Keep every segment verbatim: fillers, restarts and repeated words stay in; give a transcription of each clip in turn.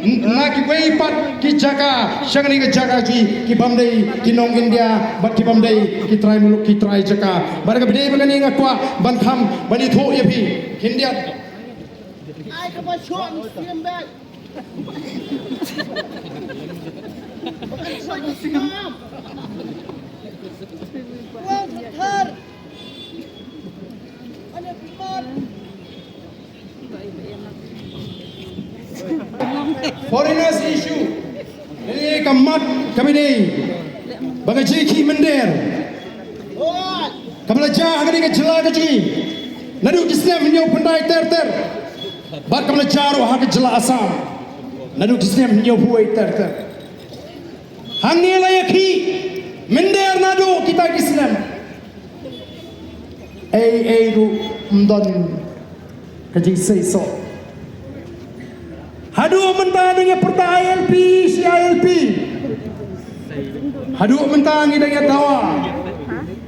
Na kiwei pat ki jaka, sha kane ka jaka ki, ki bym dei ki nong India, bad ki bym dei ki trai muluk, ki trai jaka. Bad ka bynta ba kane nga kwah ban kham, ban ïathuh ïa phi. Khyndiat. Ai ka ba shong sim bek. Foreigners issue. Kane ka mat kaba dei ba ka jingïakhih mynder kaba la jia ha kane ka jylla ka jong ngi naduh ki snem hynñiew phew khyndai ter ter. Bad kaba la jia ruh ha ka jylla Assam naduh ki snem hynñiew phew wei ter ter. Hangne la ïakhih mynder naduh kita ki snem. Ei ei ruh ym don ka jingseisoh. Haduh mynta dang ïa pyrta I L P shi I L P. Haduh mynta ngi dang ïa dawa.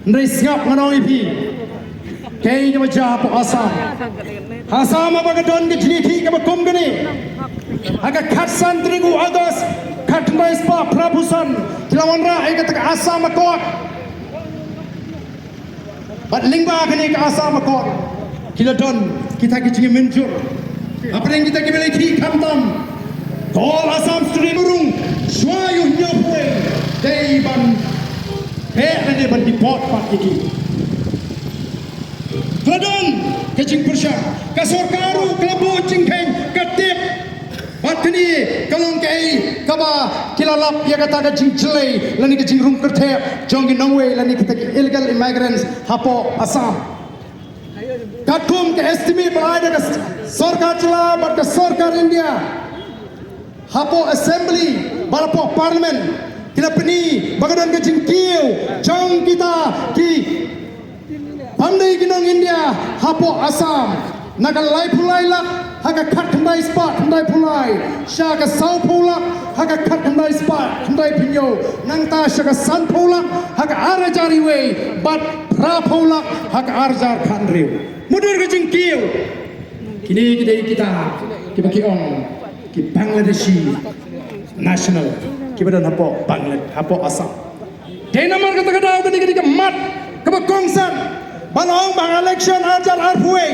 Hynrei sngap ngan ong ïa phi. Kaei kaba jia hapoh Assam. Ha Assam haba ka don ka jingïakhih kaba kum kane, ha ka khatsan tarik u August khatkhyndai spah phra phew san ki la wanrah ïa kata ka Assam Accord. Bad lyngba kane ka Assam Accord ki la don kita ki jingmynjur hapdeng kita kiba la ïakhih khamtam. Ka All Assam Student rung shuwa ïa u hynñiew phew wei dei ban beh lane ban deport pat ïa ki. Ka la don ka jingpyrshang, ka sorkar ruh ka la buh jingkheiñ, ka tip. Bad kane ka long kaei kaba ki la lap ïa kata ka jingjlei lane ka jingrung kyrthep jong ki nongwei lane kita ki illegal immigrants hapoh Assam. Katkum ka estimate ba la ai da ka sorkar jylla bad ka sorkar India, hapoh Assembly bad hapoh Parliament ki la pyni ba ka don ka jingkiew jong kita ki bym dei ki nong India hapoh Assam, na ka laiphew lai lak ha ka khatkhyndai spah khyndai phew lai, sha ka sawphew lak ha ka khatkhyndai spah khyndai phew hynñiew, nangta sha ka sanphew lak ha ka ar hajar wei bad phraphew lak ha ka ar hajar khathynriew. Mutdur ka jingkiew. Kine ki dei kita kiba ki ong ki Bangladeshi national kiba don hapoh Bangla-, hapoh Assam. Dei namar kata ka daw kane ka dei ka mat kaba kongsan ba la ong ba ha election ar hajar arphew wei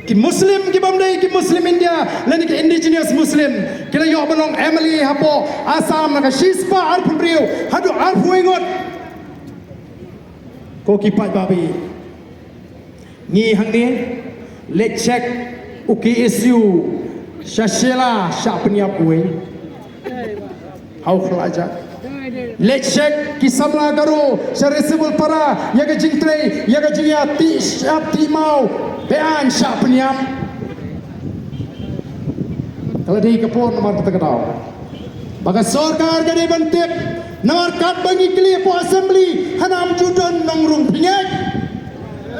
ki Muslim ki bym dei ki Muslim India lane ki indigenous Muslim ki la ïoh ban long M L A hapoh Assam na ka shispah arphew hynriew haduh arphew wei ngut. Ko ki paidbah, ngi hangne leit check u K S U sha Shella, shah pynïap uwei ha u khlajak. Leit check ki samla Garo sha Resibulpara ïa ka jingtrei, ïa ka jingïatih shyiap tih maw, beaiñ, shah pynïap. Ka la dei ka por namar kata ka daw ba ka sorkar ka dei ban tip. Namar katba ngi kylli hapoh Assembly, hana ym ju don nongrung. Phi ngeit?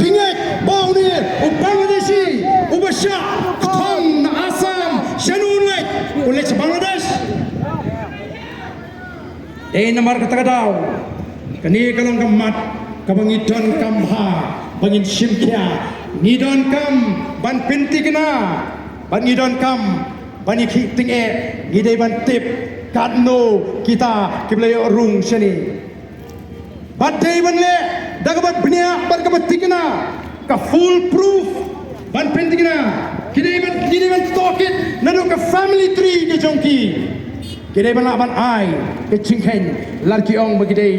Phi ngeit ba une u Bangladeshi uba shah kthong na Assam, shano un leit? Un leit sha Bangladesh. Dei namar kata ka daw kane ka long ka mat kaba ngi donkam bha ba ngin shim khia. Ngi donkam ban pynthikna bad ngi donkam ban ïakhih tyngeh. Ngi dei ban tip katno kita kiba la ïoh rung shane. Bad dei ban leh da kaba bniah bad kaba thikna, ka fool proof ban pynthikna. Ki dei ban, ki dei ban tohkit naduh ka family tree ka jong ki. Ki dei ban lah ban ai ka jingkheiñ lada ki ong ba ki dei